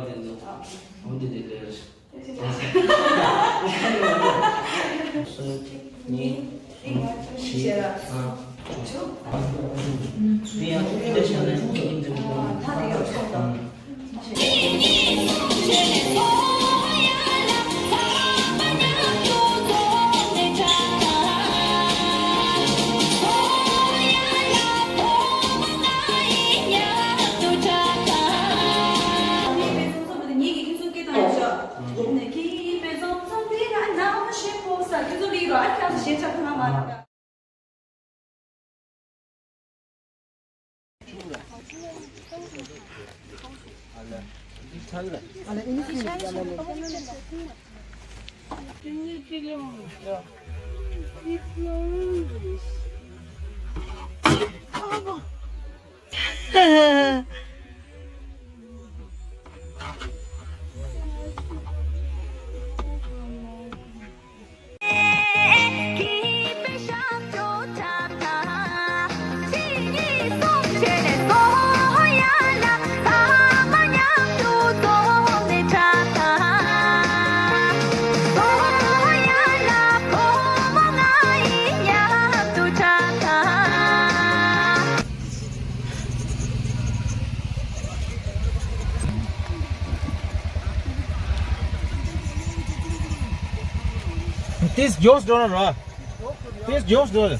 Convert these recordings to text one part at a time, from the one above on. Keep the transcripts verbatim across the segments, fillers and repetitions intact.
འདི་འདི་ལས། གཉིས། བཞི། ཨ། དེ་ཡང་དེ་བྱས་ནས་ད་དེ་ཡག་ཤོས་དང་། This Jones don't know. This Jones don't.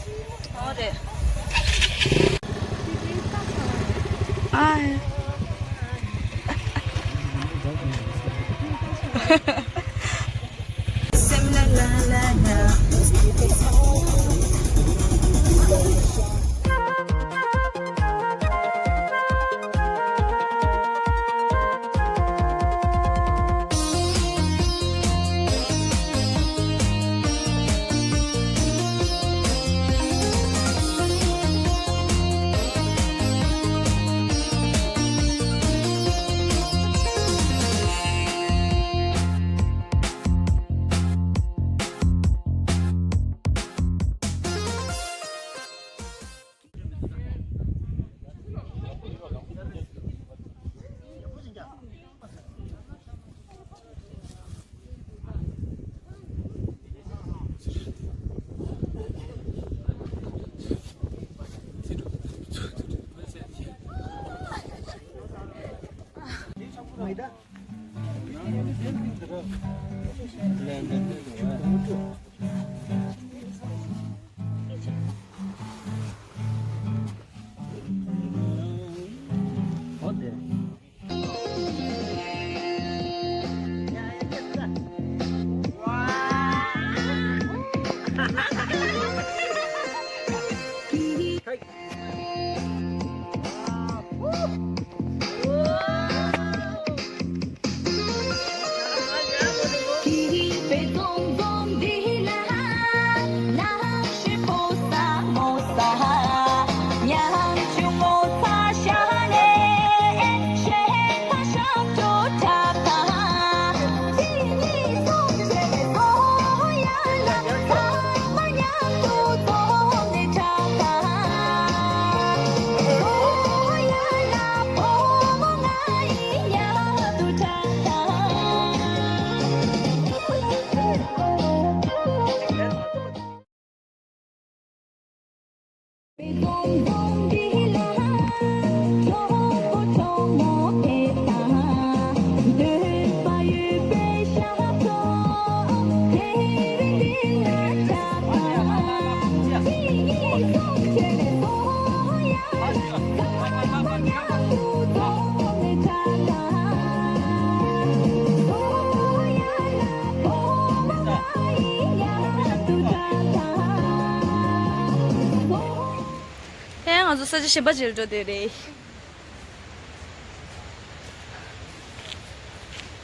ཨེ། ང་ཚོ་ས་ཆ་གཞན་པ་ཅིག་ལ་འགྲོ་བསྡད་རེད།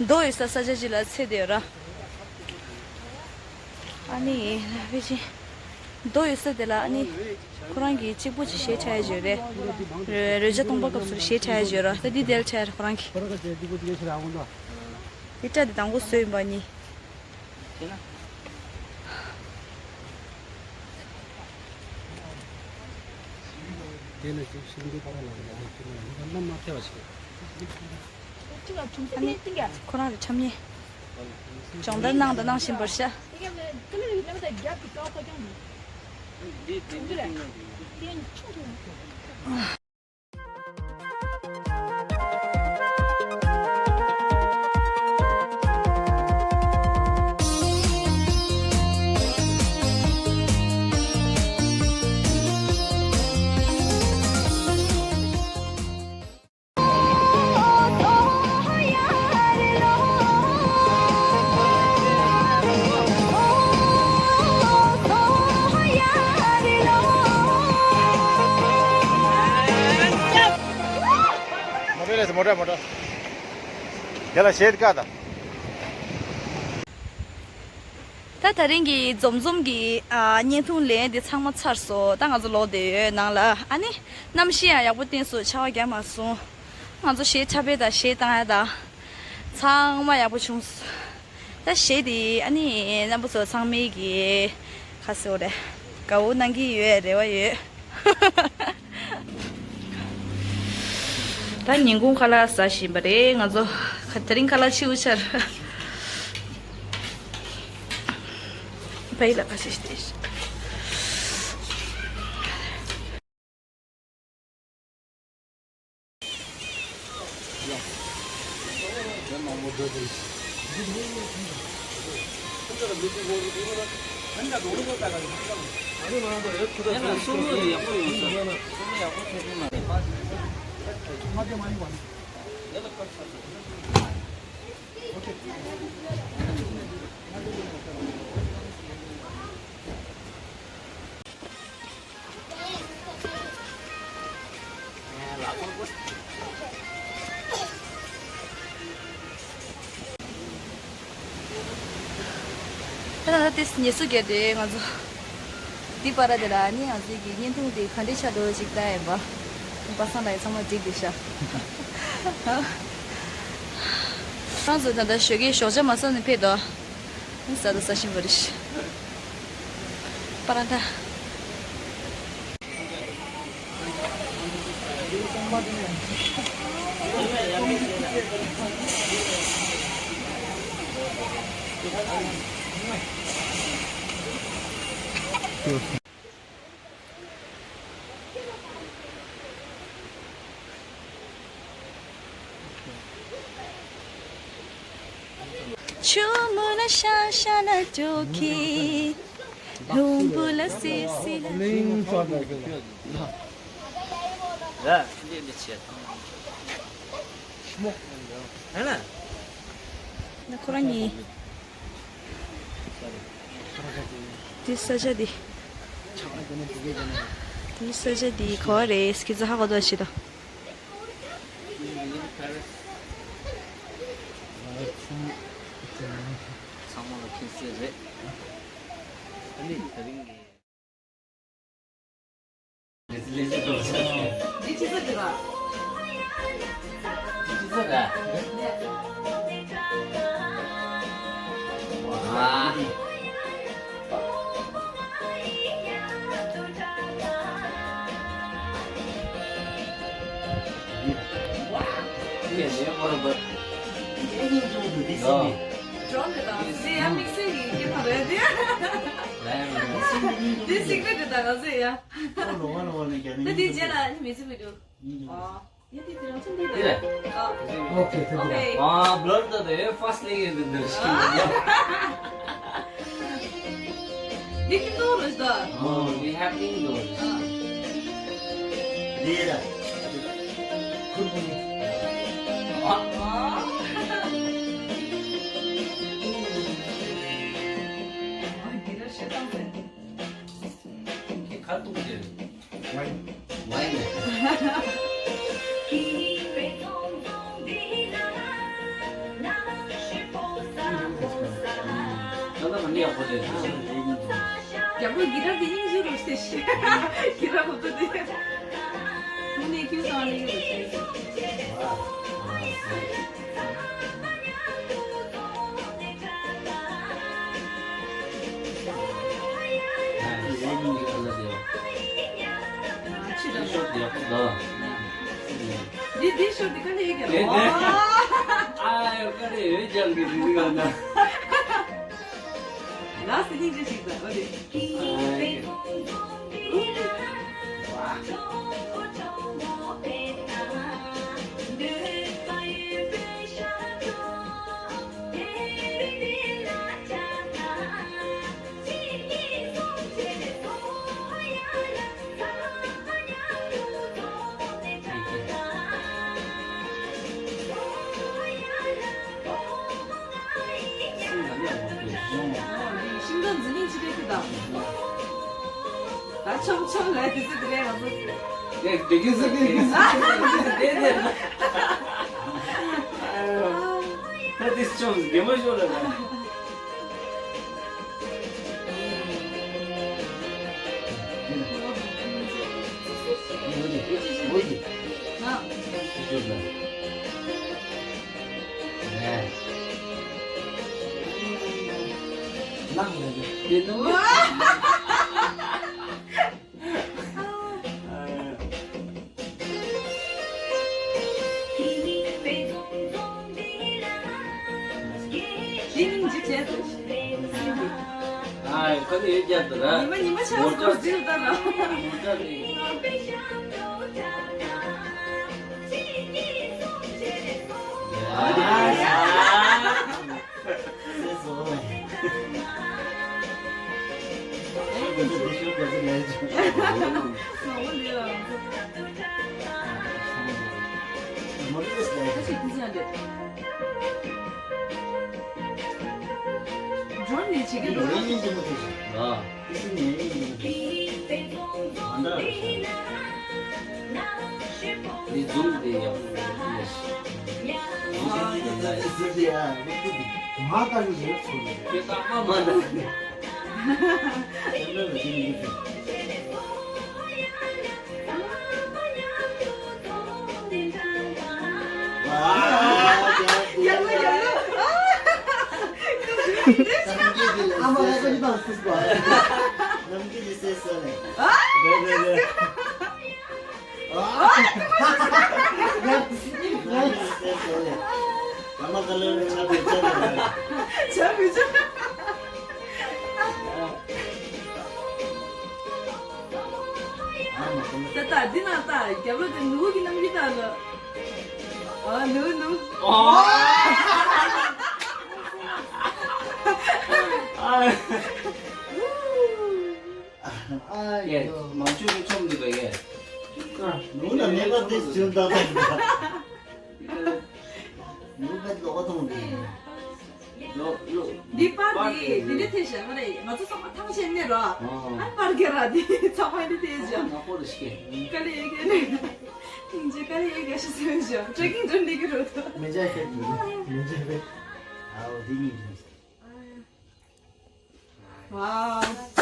རྡོ་ཡོད་ས་ས་ཆ་ཅིག་ལ་ཚེ་བསྡད་ཡོད་ར། ཨ་ནི་ཕལ་ཆེར་རྡོ་ཡོད་ས་དེ་ལ་ཨ་ནི་ཁོ་རང་གིས་གཅིག་པོ་ཅིག་གཞས་འཁྲབ་ཡ་ཅིག་ཡོད་རེད། རོལ་ཆ་གཏོང་པ་སྐབས་སུ་གཞས་འཁྲབ་ཡ་ཅིག་ཡོད་ར། ད་འདི་དེ་ལ་འཁྲབ་ཡ་རེད་ཁོ་རང་གིས། དེ་སྒྲ་དེ་དང་པོ་བཟོས་ཡིན་པ་ནི། དེ་ནས་ཅིག་ཤིང་འདི་ཕར་ལ་ལ་ལ་ཅིག་ལ་ལ་ལ་མ་ཐེ་བ་ཞིག་ཨ་ནི་ཁོ་རང་རེ་འཁྲབ་མཁན་སྦྱོང་བརྡར་གནང་དང་གནང་བཞིན་པར་ཤག་མོ་ཊ་རེད། མོ་ཊ་མོ་ཊ། ཡ་ལ་ཤེད་ཀ་ད། ད་དེ་རིང་གི་འཛོམས་འཛོམས་ཀྱི་ཨ་བརྙན་ཐུང་ལེན་དེ་ཚང་མ་ཚར་སོང་། ད་ང་ཚོ་ལོག་བསྡད་ཡོད་ནང་ལ། ཨ་ནི་གནམ་གཤིས་ཡང་ཡག་པོ་བསྟན་སོང་། ཆར་པ་རྒྱག་མ་སོང་། ང་ཚོ་གཞས་འཁྲབ་པ་དང་གཞས་བཏང་ཡ་དང་ཚང་མ་ཡག་པོ་བྱུང་སོང་། ད་གཞས་དེ་ཨ་ནི་རྣམ་པ་ཚོ་ཚང་མས་ཀྱི་ཁ་གསོ་རེ་དགའ་བོ་གནང་གི་ཡོད་རེ་བ་ཡོད། ད་ཉིན་གུང་ཁ་ལག་ཟ་བཞིན་པ་རེད། ང་ཚོ་ཁ་དེ་རིང་ཁ་ལག་ཕྱི་པོ་ཆར། བའི་ལ་ཁ་ཤས་ཤིག་ད་ད་ལྟ་ཉལ་ས་བརྒྱབ་སྟེ་ང་ཚོ་འདི་པར་དེ་ལ་ནི་ང་ཚོའི་གི་བརྙན་ཐུང་དེ་ག་འདྲའི་ཆགས་འགྲོ་ཅིག་ལྟ་ཡིན་པ། པ་སངས་ལགས་ཚང་མ་འགྲིག་འདུག་ཤག་ཁྱེད་རང་ཚོ་ད་ལྟ་ཞོགས་ཀས་ཞོགས་ཇ་མ་ཟ་ནས་ཕེབས་དོ། ཟ་དང་ཟ་བཞིན་པ་རེད། པ་ར་ཐ། ཆུ་མོ་ལ་ཤ་ཤ་ལ་ཅོ་ཁི། ལུང་བུ་ལ་སི་སི་ལ། ལིང་ཧྲ་ལ་གི་ལ། ལ་འདི་འདི་ཆེ་དང་། ཧ་ལ། ན་ཁོ་རང་གཉིས། དེ་ས་ཆ་དེ། དེ་ས་ཆ་དེ་ག་བ་རེད། སྐད་ཆ་ཧ་གོ་ཐུབ་ཤེས་དང་། ཚང་མ་ལ་ཁྱེད་སེ་རེད། ཨ་ནི་དེ་རིང་གི། དེ་སི་ཀྲེ་ཊི་རེད་ད། ང་ཚོས་ཡ། ད་དེ་རྗེས་ལ་ནི་མི་ཚེ་བི་ཌི་ཡོ། ཨ། ཡ་དེ་དེ་རང་ཚོ་འདི་རེད། ཨ། ཨོ་ཁེ་ད་དེ་རེད། ཨ། བྷི་ལར་ད་དེ་ཕར་སི་ལེ་ཡིན་འདི་འདྲ་ཞིག་ཡིན། འདི་ཁྱིམ་ཚང་རེད་ད། ཨོ། འདི་ཧེ་པི་ནིང་འདུག་ཨ། འདི་རེད། ཁུར་ཁུར། ཨ། ཨ། འདི་ར་ཤེས་སྟངས་ཟེར། ཁ་ཐུག་དེ། ཝའིན། ཝའིན། ད་ལྟ་མ་ནི་ཡག་པོ་རེད། རྒྱ་བོད་གི་ར་དེ་སྙིང་རྗེ་རུ་ཤེས་ཤེས། གི་ར་ཁོ་ཚོ་དེ། དུ་ནས་ཁྱིམ་ཚང་ནས་རུ་ཤེས་ཤེས། འདི་འདི་ཤོར་འདི་ག་ལས་ཡོད་ཀྱང་། འོད་ལྗང་གི་རིང་རིང་ང་ན། ལ་སི་ནིང་ཅི་ཞིག་དང་འོ་རེད། ཤིང་སྡོང་འཛིན་ནིང་ཅི་རེད་ཀི་ད། ད་ཆོམ་ཆོམ་ལ་དེ་ཚོ་དེ་རེད་ང་ཚོ། ནས་བདེ་སྐྱིད་ཟེར་གི་ཡིན་ཟེར་གི་ཡིན་ཟེར་གི་ཡིན་ཟེར་གི་ཡིན། ད་དེ་ཆོམ་གད་མོ་ཤོར་ལ་ན། ཨ་ཁ་ནས་ཡོད་རྒྱབ་ཏུ་ར། ཉི་མ་ཉི་མ་ཆགས་སྐོར་ཟིལ་ལྟ་ར། ངོ་སྐྲ་ནི། ཇོན་ནི་བྱེད་ཀྱི་འདུག་ཨ། འདི་འཛུམ་དེ་ཡག་པོ་རེད། མ་ལྟ་གི་ཡོད་ཚོད་རེད། ཁྱོད་ལྟ་མ་མ་ལྟ་གི། ཨ་མ་ལ་ཀ་ཅི་དང་སུས་པ། ནམ་རྒྱུན་གྱི་སེ་སོ་ནས། ཨ། རེད་རེད་རེད། ཨ། ནམ་རྒྱུན་གྱི་སེ་སོ་ནས། ཨ་མ་ཁ་ལོ་ནས་ཆ་བེད་ཆ་བེད། ཆ་བེད་ཆ། ཨ་མ་ཁ་ལོ། ད་ད་འདི་ན་ད་རྒྱབ་ལོ་དེ་ནུ་གི་ནམ་རྒྱུན་ད་ལོ། ཨ་ནུ་ནུ། ཨ། ཨ་ཡེ། ཡོ། མང་ཆོས་ཀྱི་ཆོམ་འདི་བས་ཡེ། ནུ་ལ་མེད་པ་དེ་བྱུང་ད་ད། ནུ་བས་ལོག་གཏོང་དེ། ལོ་ལོ། འདི་པར་འདི་འདི་འདྲ་ཐེ་ཞེ་མ་རེད། ང་ཚོ་ཚང་མ་ཐང་ཆད་ནས་རོ། ཨ་པར་གེ་ར་འདི་ཚང་མ་འདི་ཐེ་ཞེ། ང་པོ་རེ་ཤི་ཀེ། ཀ་ལི་ཡེ་ཀེ་ནི། ཨིན་ཇི་ཀ་ལི་ཡེ་ཀེ་ཤི་སེ་ཞོ། ཊྲེ་ཀིང་ཏོན་འདི་གི་རོ་ཏོ། མེ་ཇ་ཧེ་ཏུ། མེ་ཇ་ཧེ། ཨའོ་འདི་ཉིད་ཡིན། ཝའོ།